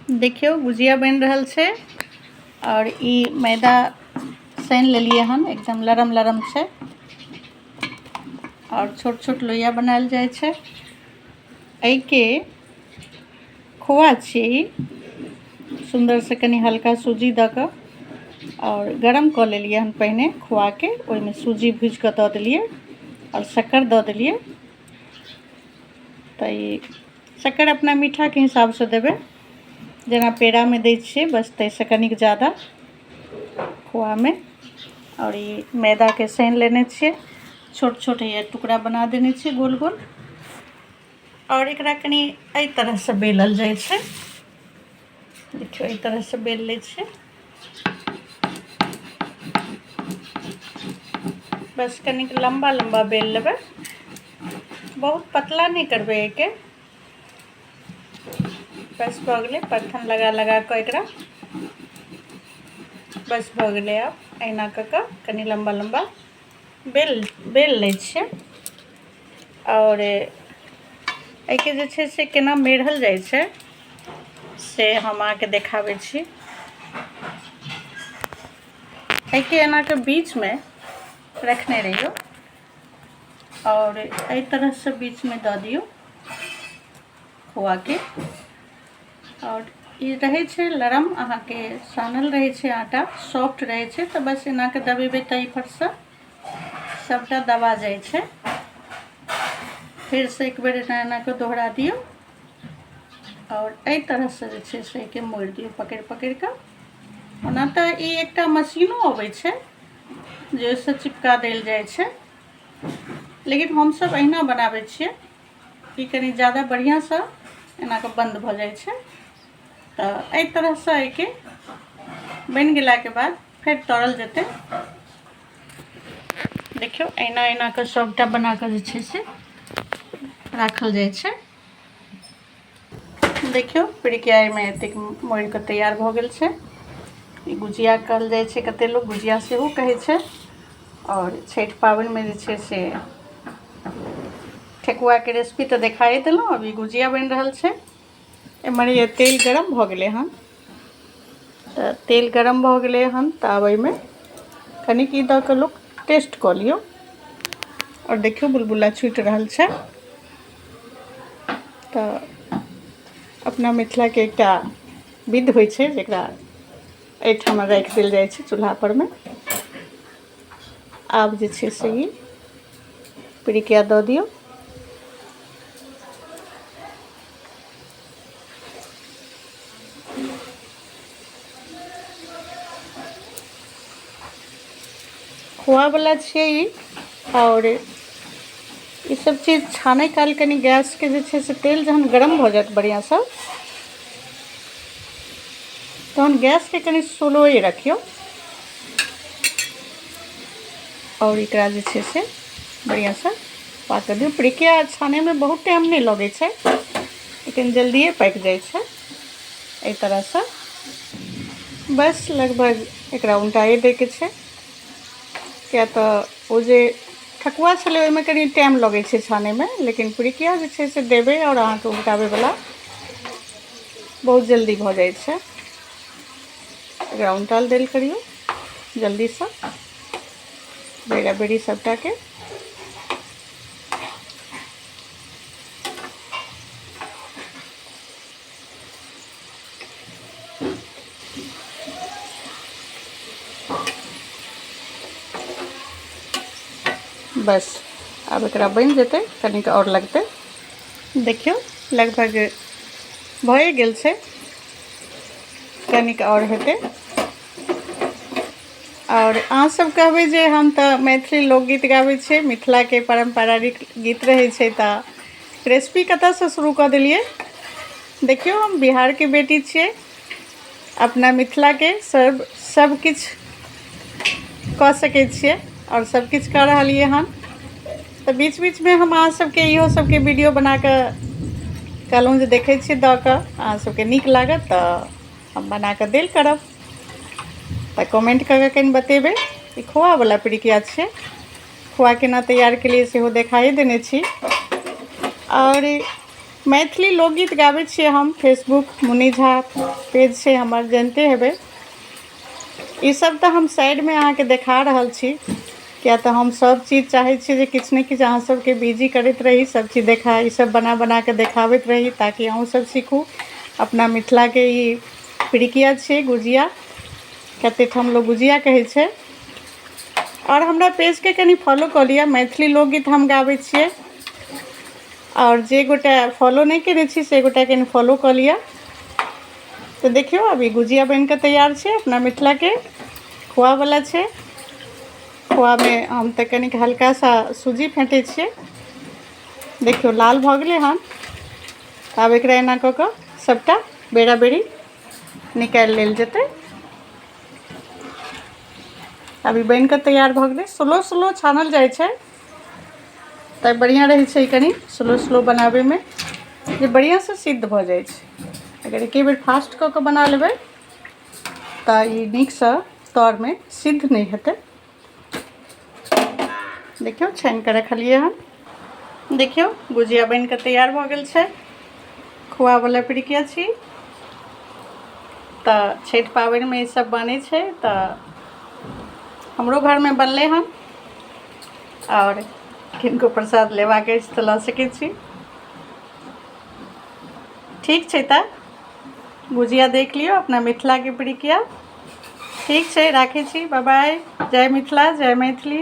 देखियौ गुजिया बनि रहल छै आओर ई मैदा सानि लेलियै हन, एकदम लरम लरम छै आओर छोट छोट लोइया बनायल जाइ छै। एहिके खोआ छियै ई, सुन्दरसँ कनि हल्का सूजी दऽ कऽ आओर गरम कऽ लेलियै हन पहिने खोआके, ओहिमे सूजी भुजि कऽ दऽ देलियै आओर शक्कर दऽ देलियै। तऽ ई शक्कर अपना मीठाके हिसाबसँ देबै, जेना पेड़ामे दै छियै बस ताहिसँ कनिक ज्यादा खोआमे। आओर ई मैदाके सानि लेने छियै, छोट छोट हैया टुकड़ा बना देने छियै गोल गोल। आओर एकरा कनि एहि तरहसँ बेलल जाइ छै, देखियौ एहि तरहसँ बेल लै छियै। बस कनिक लम्बा लम्बा बेल लेबै, बहुत पतला नहि करबै एहिके। बस भऽ गेलै, पत्थन लगा लगा कऽ एकरा बस भऽ गेलै। आब एहिना कऽ कऽ कनि लम्बा लम्बा बेल लै छियै। आओर एहिके जे छै से केना मेढ़ल जाइ छै से हम अहाँके देखाबै छी। एहिके एनाके बीचमे रखने रहियौ आओर एहि तरहसँ बीचमे दऽ दियौ खोआके। आओर ई रहै छै लरम, अहाँके सानल रहै छै आटा, सॉफ्ट रहै छै। तऽ बस एनाके दबेबै तऽ एहि परसँ सबटा दबा जाइ छै। फेरसँ एक बेर एना एना कऽ दोहरा दियौ आओर एहि तरहसँ जे छै से एहिके मोड़ि दियौ पकड़ि पकड़ि कऽ। ओना तऽ ई एकटा मशीनो अबै छै जे ओहिसँ चिपका देल जाइ छै, लेकिन हमसब अहिना बनाबै छियै। ई कनि ज्यादा बढ़िआँसँ एना कऽ बन्द भऽ जाइ छै। तऽ एहि तरहसँ एहिके बनि गेलाके बाद फेर तरल जेतै। देखियौ एना एना कऽ सबटा बना कऽ जे छै से राखल जाइ छै। देखियौ पिरिकिया एहिमे एतेक मोड़ि कऽ तैयार भऽ गेल छै। ई गुजिया कहल जाइ छै, कते लोक गुजिया सेहो कहै छै। आओर छठि पाबनिमे जे छै से ठेकुआके रेसिपी तऽ देखाए देलहुँ, अभी गुजिया बनि रहल छै। एम्हर ये तेल गरम भऽ गेलै हन, तऽ तेल गरम भऽ गेलै हन तऽ आब एहिमे कनिक ई दऽ कऽ लोक टेस्ट कऽ लियौ। आओर देखियौ बुलबुला छूटि रहल छै। तऽ अपना मिथिलाके एकटा विध होइ छै जकरा एहिठाम राखि देल जाइ छै चूल्हा परमे। आब जे छै से ई पिरिकिया दऽ दियौ। खोआवला छियै ई। आओर ई सब चीज छानै काल कनि गैसके जे छै से तेल जहन गरम भऽ जायत बढ़िआँसँ तहन गैसके कनि स्लोए रखियौ। आओर एकरा जे छै से बढ़िआँसँ पाकऽ दियौ। पिरिकिया छानैमे बहुत टाइम नहि लगै छै, लेकिन जल्दिए पाकि जाइ छै। एहि तरहसँ बस लगभग एकरा उल्टाए दैके छै, किया तऽ ओ जे ठकुआ छलै ओहिमे कनि टाइम लगै छै छानैमे, लेकिन पिरिकिया जे छै से देबै आओर अहाँके उल्टाबैवला बहुत जल्दी भऽ जाइ छै। एकरा उल्टाल देल करियौ जल्दीसँ बेरा बेरी सबटाके। बस आब एकरा बनि जेतै, कनिक आओर लगतै। देखियौ लगभग भए गेल छै, कनिक आओर हेतै। आओर अहाँ सब कहबै जे हम तऽ मैथिली लोकगीत गाबै छियै, मिथिलाके पारम्परिक गीत रहै छै, तऽ रेसिपी कतऽसँ शुरू कऽ देलियै। देखियौ हम बिहारके बेटी छियै, अपना मिथिलाके सब किछु कऽ सकै छियै आओर सब किछु कऽ रहलियै हन। तऽ बीच बीचमे हम अहाँ सबके इहो सबके वीडियो बनाकऽ कहलहुँ जे देखै छियै दऽ कऽ अहाँ सबके नीक लागत तऽ हम बनाकऽ देल करब। तऽ कमेंट कऽ कऽ कनि बतेबै। ई खोआवला पिरिकिया छै, खोआ केना तैयार केलियै सेहो देखाए देने छी। आओर मैथिली लोकगीत गाबै छियै हम फेसबुक मुन्नी झा पेज छै हमर जनिते हेबै। ईसभ तऽ हम साइडमे अहाँके देखा रहल छी, किया तऽ हम सभ चीज चाहै छी जे किछु ने किछु अहाँ सभके बिजी करैत रही, सभ चीज देखा ईसभ बना बनाके देखाबैत रही ताकि अहूँसभ सीखू। अपना मिथिलाके ई पिरिकिया छियै गुजिया, कतेक ठाम लोक गुजिया कहै छै। आओर हमरा पेजके कनि फॉलो कऽ लिअ, मैथिली लोकगीत हम गाबै छियै। आओर जे गोटे फॉलो नहि केने छी से गोटे कनि फॉलो कऽ लिअ। तऽ देखियौ अभी गुजिया बनि कऽ तैयार छै, अपना मिथिलाके खोआवला छै। खोआमे हम तऽ कनिक हल्का सा सूजी फेँटै छियै। देखियौ लाल भऽ गेलै हन। आब एकरा एना कऽ कऽ सभटा बेरा बेरी निकालि लेल जेतै। अभी बनि कऽ तैयार भऽ गेलै। स्लो स्लो छानल जाइ छै तऽ बढ़िआँ रहै छै, कनि स्लो स्लो बनाबैमे जे बढ़िआँसँ सिद्ध भऽ जाइ छै। अगर एके बेर फास्ट कऽ कऽ बना लेबै तऽ ई नीकसँ तरमे सिद्ध नहि हेतै। देखियौ छानि कऽ रखलियै हन। देखियौ गुजिया बनि कऽ तैयार भऽ गेल छै। खोआवला पिरिकिया छी। तऽ छठि पाबनिमे ईसभ बनै छै, तऽ हमरो घरमे बनलै हन। आओर किनको प्रसाद लेबाक अछि तऽ लऽ सकै छी। ठीक छै, तऽ गुजिया देख लियौ, अपना मिथिलाके पिरिकिया। ठीक छै, राखै छी, बाय बाय। जय मिथिला, जय मैथिली।